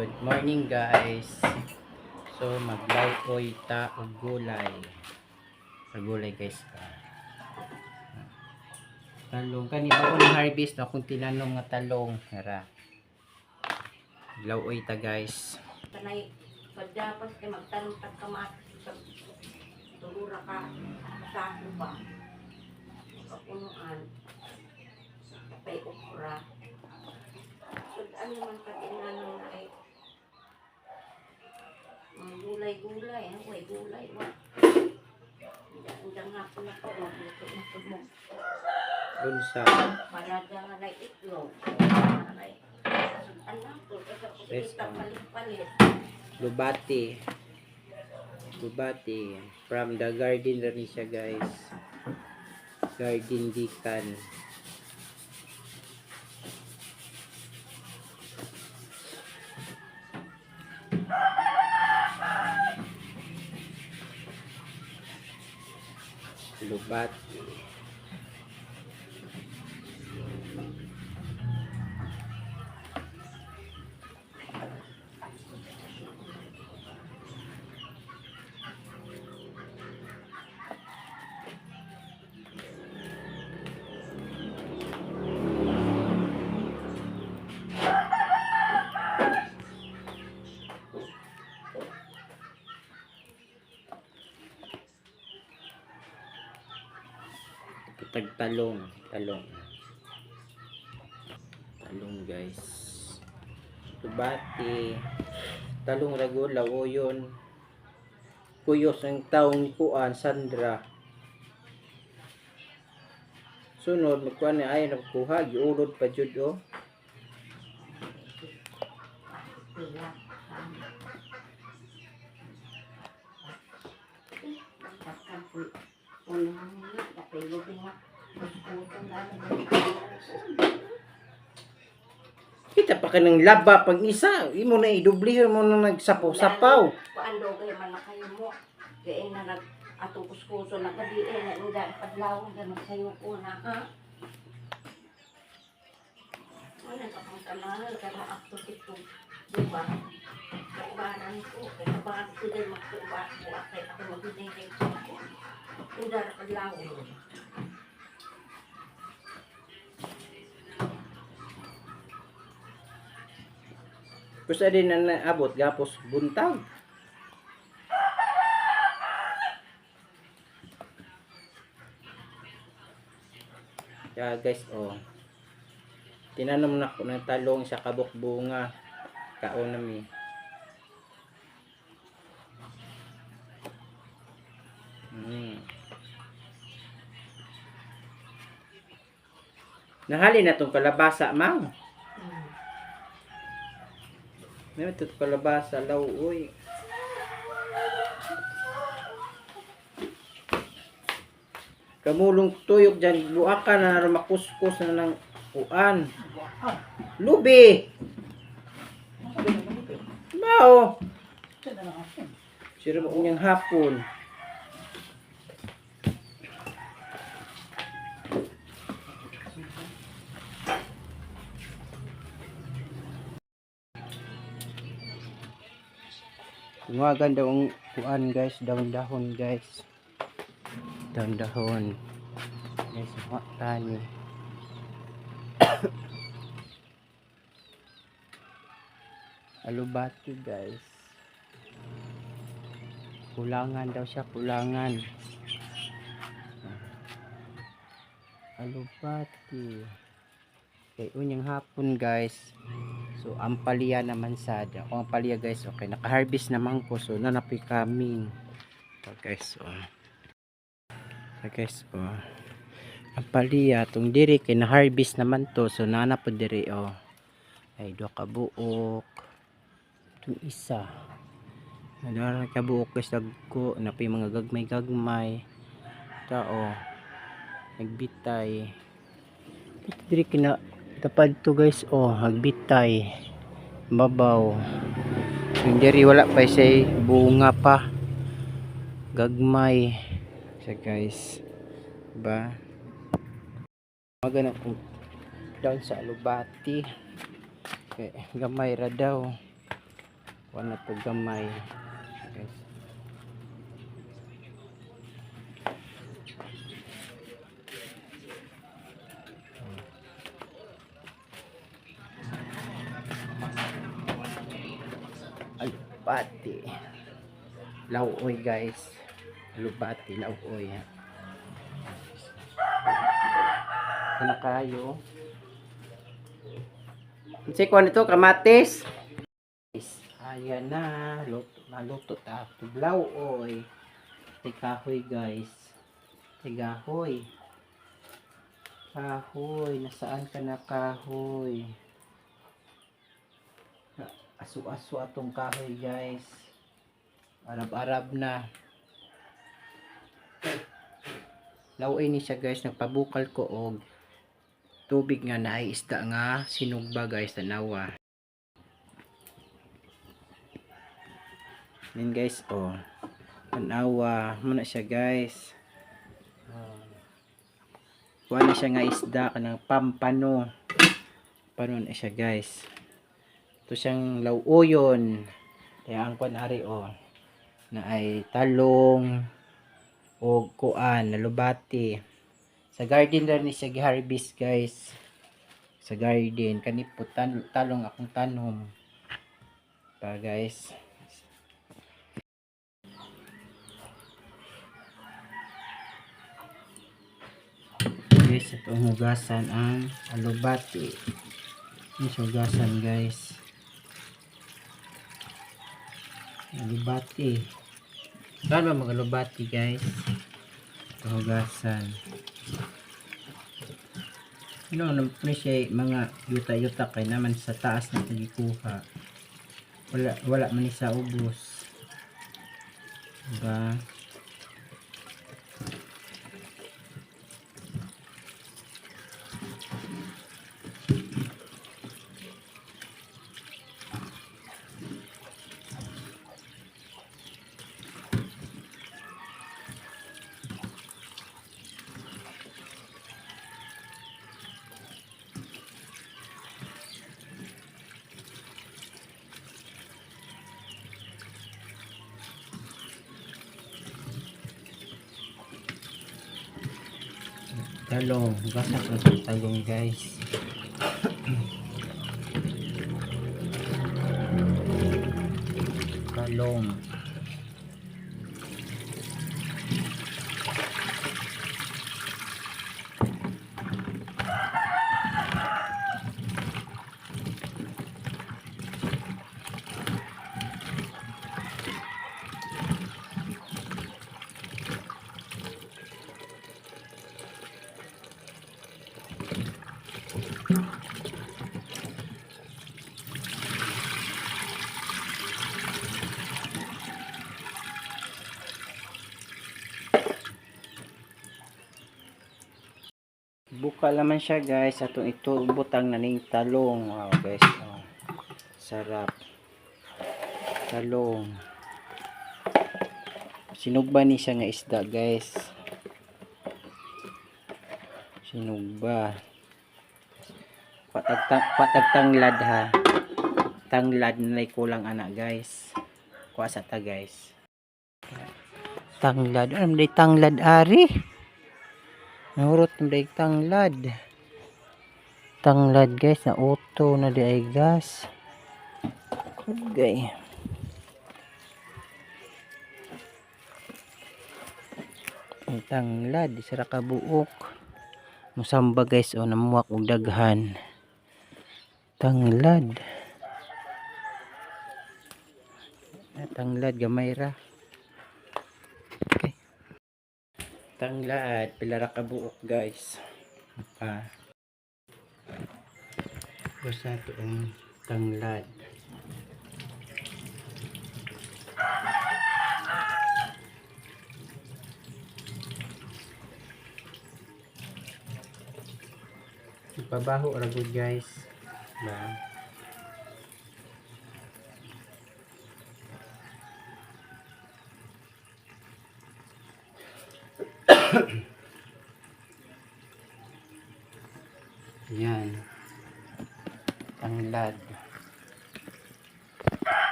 Good morning, guys. So maglawoy ta og gulay. Sa gulay, guys ka. Talong kani bago na harvest na akong tinanom nga talong ra. Maglawoy ta, guys. Kanay pagdapas kay magtanom tag kamatis sa tulura ka sako ba. Kapunuan. Pay okra. Sud-an naman pati nanong na ay mga gulay-gulay, ha? Way gulay, wa. Hindi nga po na po, magluto na po mo. Unsa? Palada nga na itlog. Ay, sud-an na po. Kasi Yes, kita ma'am. palit-palit. Lubati. Lubati. From the garden rin siya, guys. Garden gikan. Lubati. Tagtalong. Talong. Talong, guys. Lubati. Talong rago, lawoyon. Kuyos ang taong kuan, Sandra. Sunod, magkuan ni ay nagkuha, giulod pa jud oh. Pila. Takkan po. Uno nga, dapay lubi nga. Kuskusan na. Kita pa ka ng laba pag isa, imo na idublihin mo na nagsapaw-sapaw. Kuan daw kayo man na kayo mo. Kaya na nag atong kuskuso na gabi eh na inda padlawon ganun sayo ko na ha. Wala pa kang kanal kaya akto ito. Diba? Kaubaran ko. Kaya kabahan ko din magkuba ko. Kaya ako magbinay ko. Inda na padlawon. Kusa din na naabot gapos buntag. Kaya guys, oh. Tinanom na ko ng talong sa kabok bunga. Kaon nami. Nahali na tong kalabasa, ma'am. May ito kalabasa, law, uy. Kamulong tuyok dyan, buaka na makuskus na ng uan. Lubi! Mao! Sira mo unyang hapon. Kumagan daw ang kuan, guys, dahon-dahon, guys. Dahon-dahon. Guys, wa tani. Alubati, guys. Kulangan daw siya, kulangan. Alubati. Okay, unyang hapon, guys. So, ampalaya naman sad. Ako ampalaya, guys. Okay, naka-harvest naman ko. So, nanapi kaming. So, guys, oh. So, guys, oh. Ampalaya, tong diri kay na-harvest naman to. So, nana po diri, oh. Ay, duha ka buok. Itong isa. Duha ka buok, guys, dagko. Napi mga gagmay-gagmay. Tao. Nagbitay. Ito diri kina tapad to, guys, oh, nagbitay. Babaw. Yung diri wala pa siya bunga pa. Gagmay. Siya, guys. Ba? Magana kung down sa alubati. Okay, gamay ra daw. Wala to gamay. Guys. Alupati. Lauoy, guys. Alubati, lauoy. Ano kayo? Unsay kuan ito? Kamatis? Ayan na. Luto, maluto ta. Lauoy. Tigahoy, guys. Tigahoy. Kahoy. Nasaan ka na, kahoy? Asu-asu atong kahoy, guys. Arab-arab na. Lauoy ni siya, guys. Nagpabukal ko og tubig nga naay isda nga sinugba, guys, tanawa. Then guys, oh. Tanawa muna siya, guys. Oh. Kuha na siya nga isda kanang pampano. Paano na siya, guys. Ito siyang lauoyon. Kaya ang kuan ari, oh, na ay talong o kuan nalubati. Sa garden ra ni siya gi-harvest, guys. Sa garden kani po talong akong tanom. Pa, guys. Guys, itong hugasan ang alubati. Yung hugasan, guys. Alubati. Saan ba mag-alubati, guys? Ito hugasan. Ano, ano siya, mga yuta-yuta kay naman sa taas na gikuha. Wala, wala man ni sa ubos. Diba? Talong. Hugasan ko itong talong, guys. Talong. Buka laman siya, guys. Atong ito butang na ning talong. Wow, guys. Oh. Sarap. Talong. Sinugba ni siya nga isda, guys. Sinugba. Patag tanglad ha. Tanglad na kulang ana, guys. Kuha sa ta, guys. Tanglad. Ano man tanglad ari? Nahurot na day tanglad. Tanglad, guys, na auto na di ay gas. Okay. Ang tanglad, isa ra ka buok. Musamba, guys, o namuwak og daghan. Tanglad. Ah, tanglad gamay ra. Okay. Tanglad, pila ra ka buok, guys. Pa. Basta ito ang tanglad. Ipabaho ra gud, guys. Ba. Yan. Tanglad.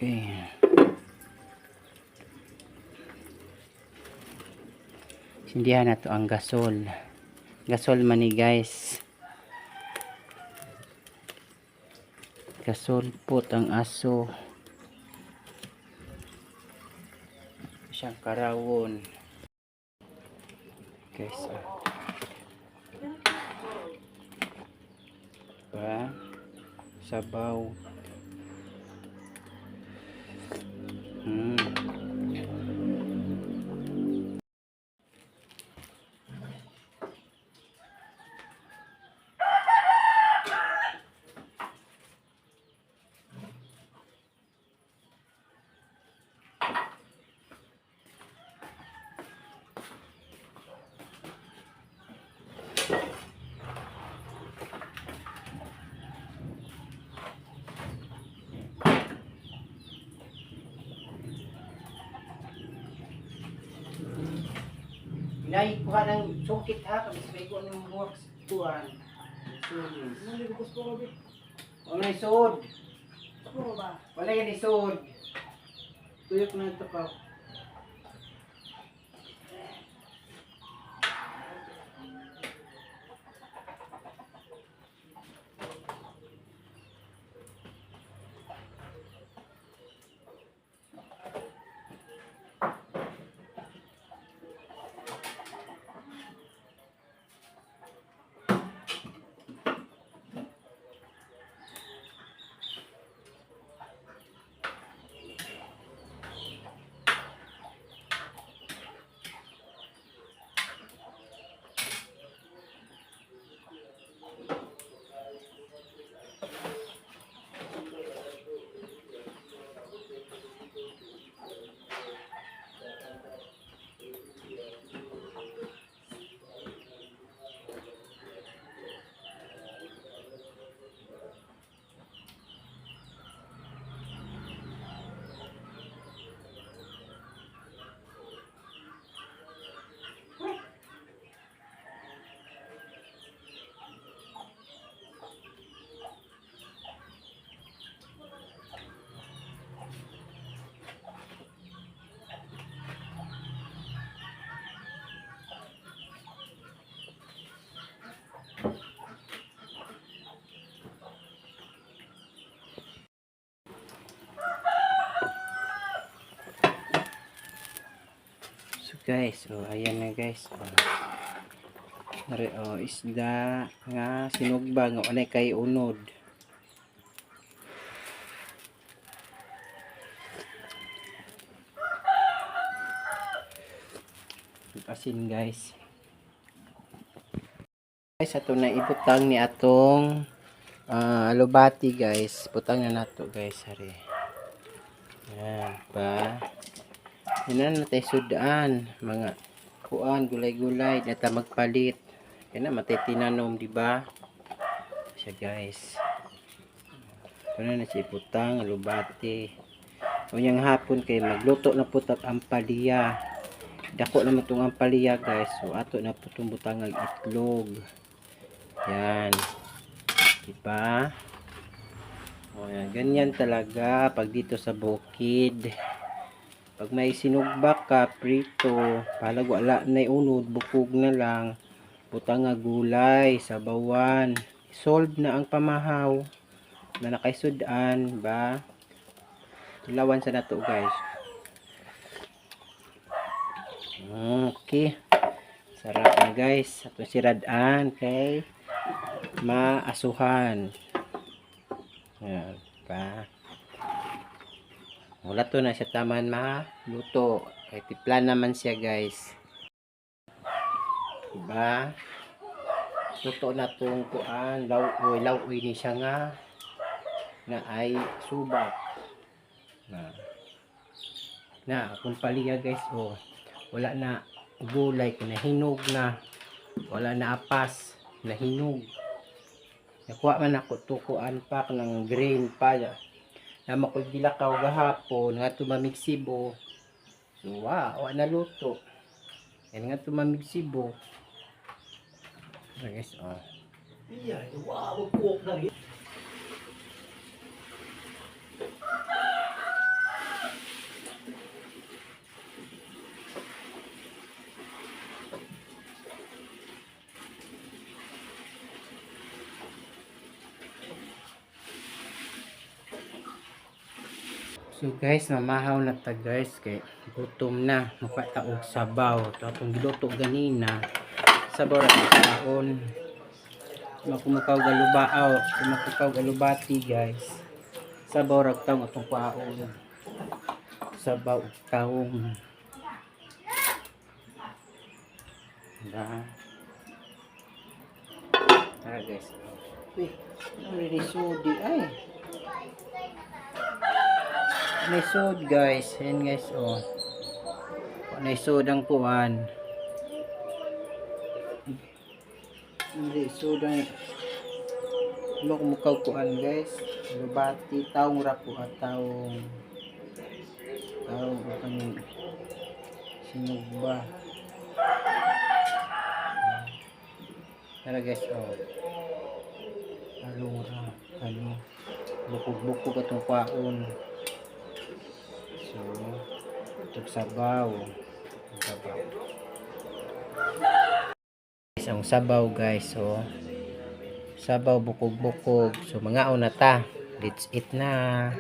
Okay. Sindihan na to ang gasol. Gasol man ni guys. Gasol pot ang aso. Siyang karawon. Guys, ah. Diba? Sabaw. Inay, kuha ng sungkit ha, kami sa ko ng buwak sa tuwan. Wala yung suod. Wala yan yung suod. Tuyok na ito pa. So guys, oh, ayan na guys. Oh. Nari, oh, isda nga sinugba nga unay kay unod. Asin guys. Guys, ato na ibutang ni atong alubati guys. Butang na nato guys, hari. Yan pa. Yan na natay sudaan, mga kuan, gulay-gulay, nata magpalit. Yan na, matay tinanom, di ba? Siya guys. Ito na na si Putang, alubati. Unyang hapon kay magluto na po tag ampalaya. Dako naman itong ampalaya guys. So ato na po itong butang ang itlog. Yan. Diba? O, yan. Ganyan talaga pag dito sa bukid. Pag may sinugbak ka, prito, palag wala na unod, bukog na lang. Butang nga gulay, sabawan. Solve na ang pamahaw. Na nakaisudan ba? Tulawan sa nato guys. Okay. Sarap na guys. Atong siradaan kay maasuhan. Yan pa. Wala to na siya taman maluto. Kay tipla naman siya guys. Diba? Luto na tong kuan, law-oy, law-oy ni siya nga na ay subak. Na. Na, akong paliya guys, oh. Wala na gulay, nahinog na. Wala na apas, nahinog. Nakuha man ako tukuan pa ng green pa. Na makoy gilakaw gahapon nga tumamig Cebu. So, wow, wa na luto. Yan nga tumamig Cebu. So, guys, oh. Iya, wow, kuok na rin. So guys, mamahaw na ta guys kay gutom na, mapata og sabaw. To atong giluto ganina. Sabaw ra kaon. Makumukaw galubaaw, kumakukaw galubati guys. Sabaw ra taong atong kwaon. Sabaw og taong. Da. Tara guys. Uy, ano rin sudi ay. Naisod guys. Ayan guys, oh. Naisod ang kuan. Hindi, sud ang ano kumukaw kuan guys. Lubati, taong ra ko at taong taong o kaning sinugba. Tara guys, oh. Along ra, ano. Bukog-bukog atong kwaon. So, itong sabaw. Ang sabaw. Guys, ang sabaw guys. So, sabaw bukog-bukog. So, mga na ta. Let's eat na.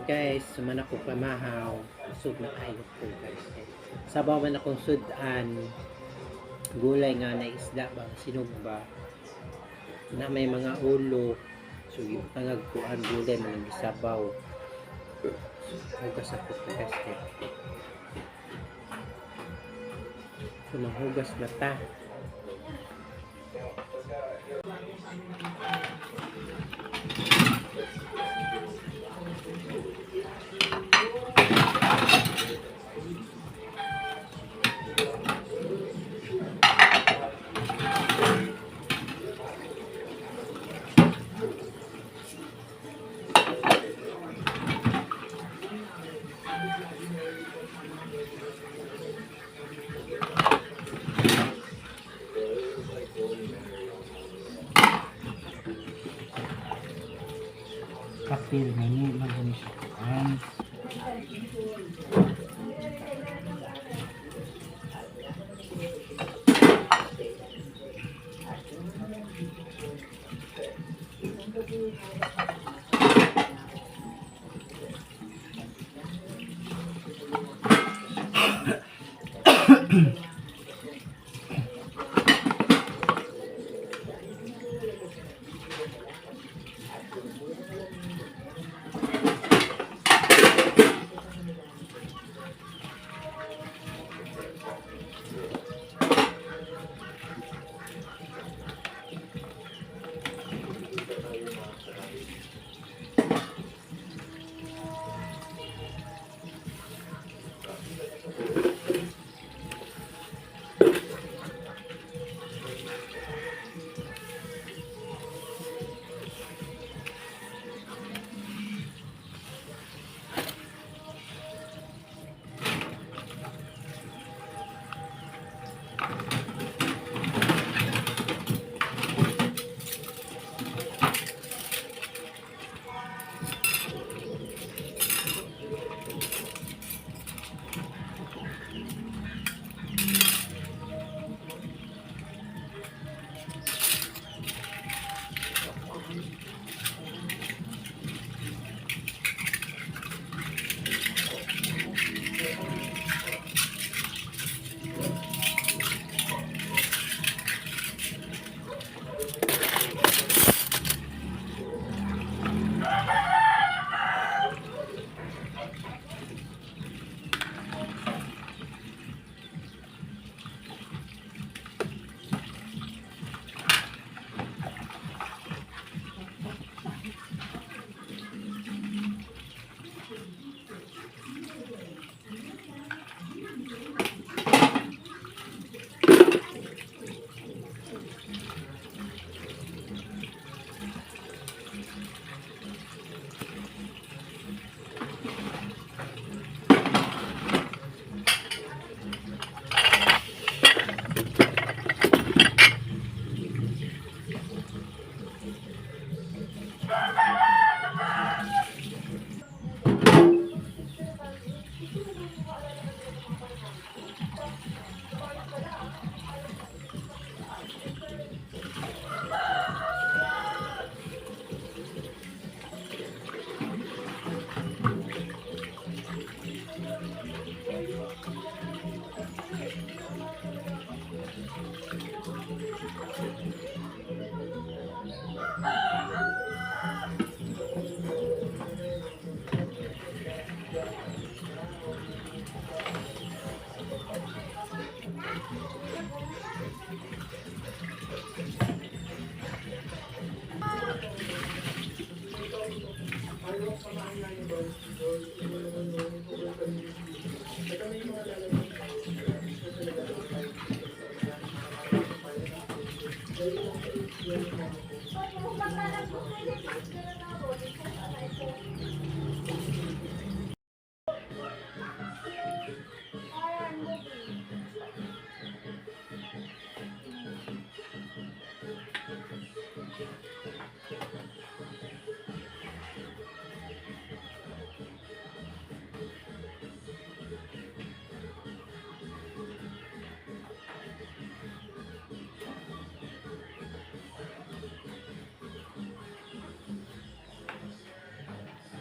Guys, suman ako pamahaw. Usog na kayo ko guys. Sabaw man akong sudan. Gulay nga na isda ba, sinugba. Na may mga ulo. So, yung pangagkuan gulay man ang gisabaw. Hugas ako po guys. Eh. So, manghugas na ta. Kapil na ni maganis kuan.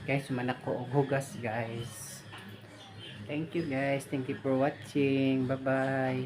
Guys, manak ko og hugas, guys. Thank you, guys. Thank you for watching. Bye bye.